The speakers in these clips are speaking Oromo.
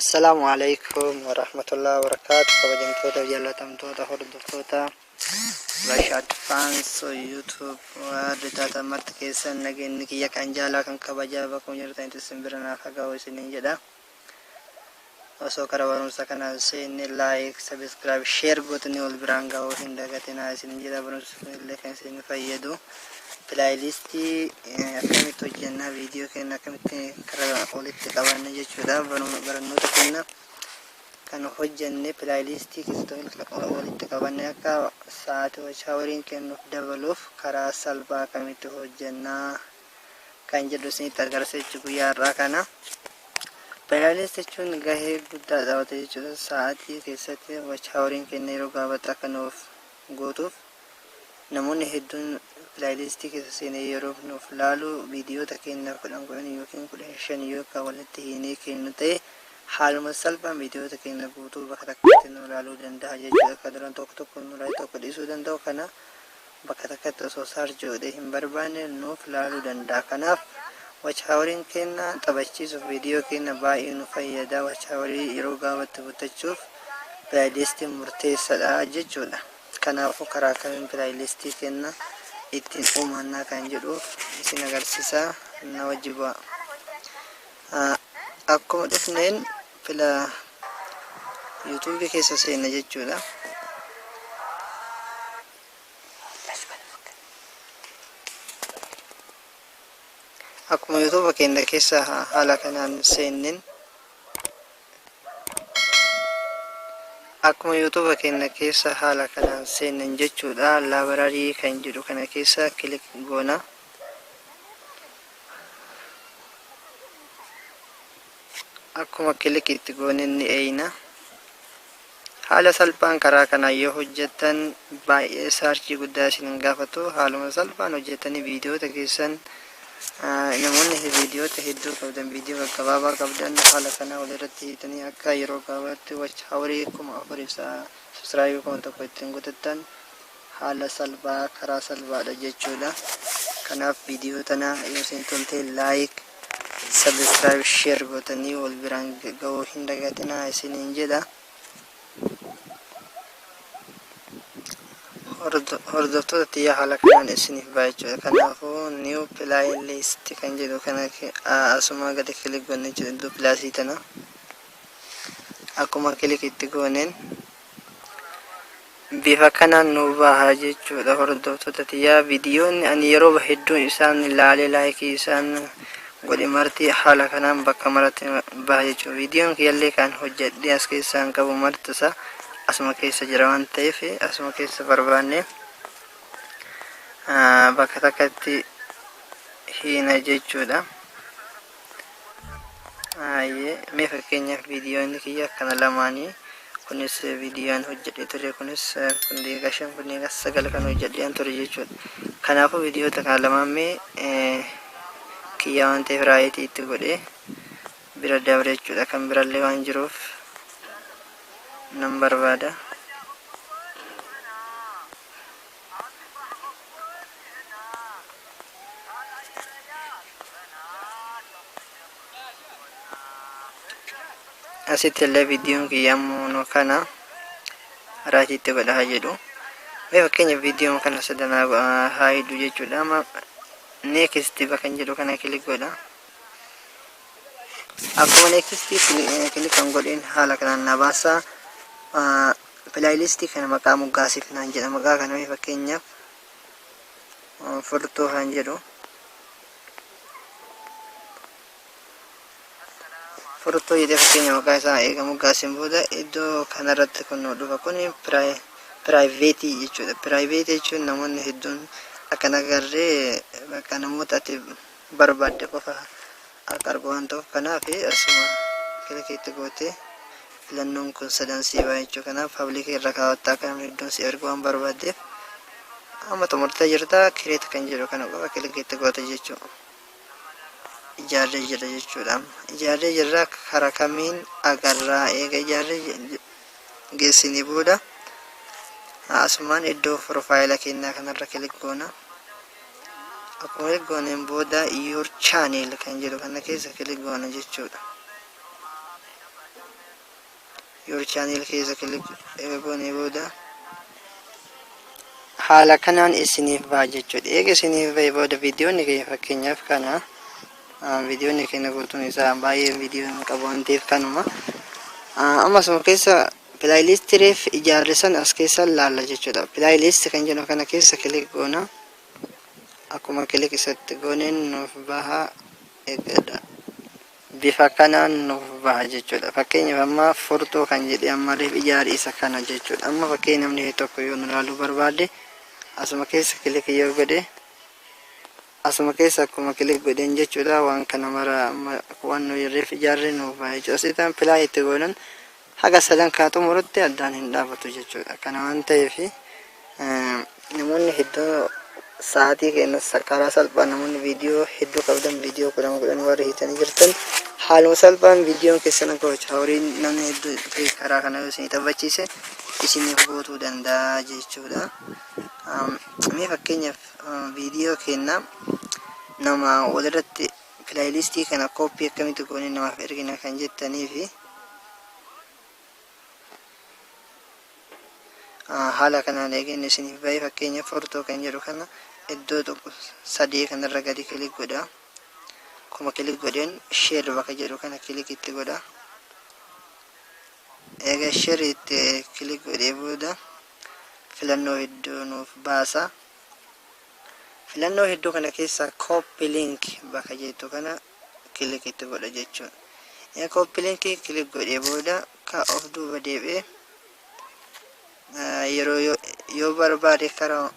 Assalaamu alaikum warahmatullahi wabarakaatu. Kabajamtoota, jaallatamtoota, hordoftoota Rashaad Fans YouTube, warri taatan marti keessan, nageenyi kiyya kan jaalaa kan kabajaa bakkuma jirtanitti isin bira naaf haa ga'u isiniin jedha. Osoo karaa barumsa kanaan seenne, like, subscribe, share gootanii wal biraan ga'uu hin dagatinaa isiniin jedha. Barumsi kun illee kan isin fayyadu playlistii akkamitti hojjennaa, viidiyoo keenya akkamitti karaa walitti qabanna jechuudha. Barannoota keenya kan hojjenne playlistii keessatti walitti qabanne akka sa'aatii watch houriin kennuuf dabaluuf karaa salphaa akkamitti hojjennaa kan jedhu isinitti agarsiisu guyyaa har'aa kana. Playlist jechuun gahee guddaa taphata jechuudha. Sa'aatii keessatti watch houriin keenya yeroo gabaabatti akka nuuf guutuuf, namoonni hedduun playlistii keessa seenee yeroo nuuf laalu, viidiyoota keenya 10 10 yookiin 15 yookaan walitti hiinee kennu ta'e, haaluma salphaan viidiyoota keenya guutuu bakka takkatti nu ilaaluu danda'a jechuudha. Akka duraan tokko tokko nu ilaalu, tokko dhiisuu danda'u kana, bakka takkatti osoo search godhee hin barbaanne nuuf laaluu danda'a. Kanaaf watch houriin keenya taphachiisuuf viidiyoo keenya baay'ee nu fayyada. Watch hourii yeroo gabaabatti guuttachuuf playlistiin murteessaadha jechuudha. Kanaafuu karaa kamiin playlistii keenya ittiin uumannaa kan jedhuuf isin agarsiisa, na wajji bu'a. Akkuma dhufneen fila YouTubeii keessa seenna jechuudha. Akkuma YouTubea keenya keessa haala kanaan seenneen, akkuma YouTubea keenya keessa haala kanaan seennen jechuudha, library kan jedhu kana keessa click goona. Akkuma click itti goonen ni eeyna. Haala salphaan karaa kanaan yoo hojjettan baay'ee searchii guddaa isin hin gaafatu. Haaluma salphaan hojjettanii viidiyoota keessan, namoonni viidiyoota hedduu qabdan, viidiyoo gaggabaabaa qabdan, haala kanaa walirratti hiitanii akka yeroo gabaabaatti watch hourii 4000f subscribeii 1000 ittiin guutattan haala salphaa, karaa salphaadha jechuudha. Kanaaf viidiyoo tana yoo isin tolte like, subscribe, share gootanii wal biraan ga'uu hin dagatinaa isiniin jedha. Hordoftoota xiyyaa, haala kanaan isiniif ba'a jechuudha. Kanaafuu new playlist kan jedhu kana asuma gadi click goone jechuudha, iddoo plusii tana. Akkuma click itti gooneen bifa kanaan nu baha jechuudha. Hordoftoota xiyyaa, viidiyoonni ani yeroo hedduun isaan ilaalee likeii isaan godhe marti haala kanaan bakka maratti baha jechuudha. Viidiyoon kiyyallee kan hojjedhee as keessaan qabu marti isaa asuma keessa jira waan ta'eef, asuma keessa barbaanne bakka takkatti hiina jechuudha. Mee fakkeenyaaf viidiyoonni kiyya akkana lamaanii kunis viidiyoon hojjedhee ture, kunis kun daqiiqaa 5, kun daqiiqaa 9 kan hojjedhee ture jechuudha. Kanaafuu viidiyoota kana lamaan mee kiyyaa waan ta'eef rightii itti godhee bira dabre jechuudha. Kan birallee waan jiruuf nan barbaada. Asitti illee viidiyoon kiyya ammoo kana rightii itti godha haa jedhu. Mee fakkeenya viidiyoon kana sadanaa haa hidhu jechuudha. Amma next bakka jedhu kana click godha. Akkuma next click kan godheen haala kanaan na baasa. Playlistii kana maqaa moggaasiif naan jedha. Maqaa kana mee fakkeenyaaf furtuu kan jedhu, furtuu jedhee fakkeenya maqaa isaa eega moggaaseen booda, iddoo kanarratti kun nu dhufa. Kun privateii jechuudha. Privateii jechuun namoonni hedduun akka hin agarree, bakka namoota ati barbaadde qofa akka argu waan ta'uuf, kanaaf asuma clickiitti gootee filannoon kun sadan sii ba'a jechuudha. Kanaaf publicii irra kaawwattaa akka namni hedduun si argu waan barbaaddeef. Amma xumurtee jirta, create kan jedhu kana qofa clickiitti goote jechuudha. Ijaarree jira jechuudha. Ijaarree jirra, karaa kamiin agarraa? Eega ijaarree geessinii booda asumaan iddoo profilea keenyaa kanarra click goona. Akkuma click gooneen booda your channel kan jedhu kana keessa click goona jechuudha. Your channel keessa click goonee booda haala kanaan isiniif baha jechuudha. Eega isiniif bahe booda viidiyoonni keenya, fakkeenyaaf kana, viidiyoonni keenya guutuun isaa baay'ee viidiyoo hin qabu waan ta'eef kanuma. Amma asuma keessa playlist reef ijaarre san as keessa laalla jechuudha. Playlist kan jedhu kana keessa click goona. Akkuma click isatti gooneen nuuf baha, eegadha. Bifa kanaan nuuf baha jechuudha. Fakkeenyaaf amma furtuu kan jedhe amma reef ijaare isa kana jechuudha. Amma fakkeenya namni tokko yoo nu ilaaluu barbaade asuma keessa click yoo godhe, asuma keessa akkuma click godheen jechuudha, waan kana mara waan nuyi reef ijaarre nuuf baha jechuudha. Asitti play itti goonan haga sadan kaa xumurutti addaan hin dhaabatu jechuudha. Kana waan ta'eef namoonni hedduu sa'aatii kenna karaa salphaan, namoonni viidiyoo hedduu qabdan, viidiyoo 10 10 warri hiitanii jirtan, haaluma salphaan viidiyoon keessan akka hojii horiin namni hedduu karaa kana yoo isinii taphachiise isiniif guutuu danda'a jechuudha. Mee fakkeenyaaf viidiyoo kenna nama walirratti playlistii kana copy akkamitti goonee namaaf ergina kan jettanii fi haala kanaan eegeen isiniif bahee, fakkeenyaaf furtuu kan jedhu kana iddoo tokko sadii kanarra gadi click godha. Akkuma click godheen share bakka jedhu kana click itti godha. Eega share itti click godhee booda filannoo hedduu nuuf baasa. Filannoo hedduu kana keessaa copy link bakka jettu kana click itti godha jechuudha. Eega copy link click godhee booda ka of duuba deebi'ee yeroo yoo barbaade karaa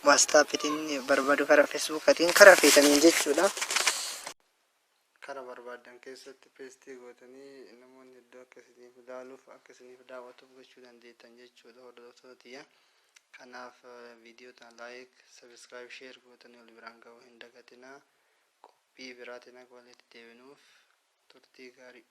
WhatsAppitiin, barbaadu karaa Facebookatiin, karaa feetaniin jechuudha. Kara barbaadan keessatti paste gootanii namoonni hedduu akka isiniif ilaaluuf, akka isiniif daawwatuuf gochuu dandeettan jechuudha, hordoftoota tiyya. Kanaaf viidiyoo tana like, subscribe, share gootanii ol biraan ga'uu hin dagatinaa. Qophii biraatiin akka walitti deebinuuf turtii gaarii.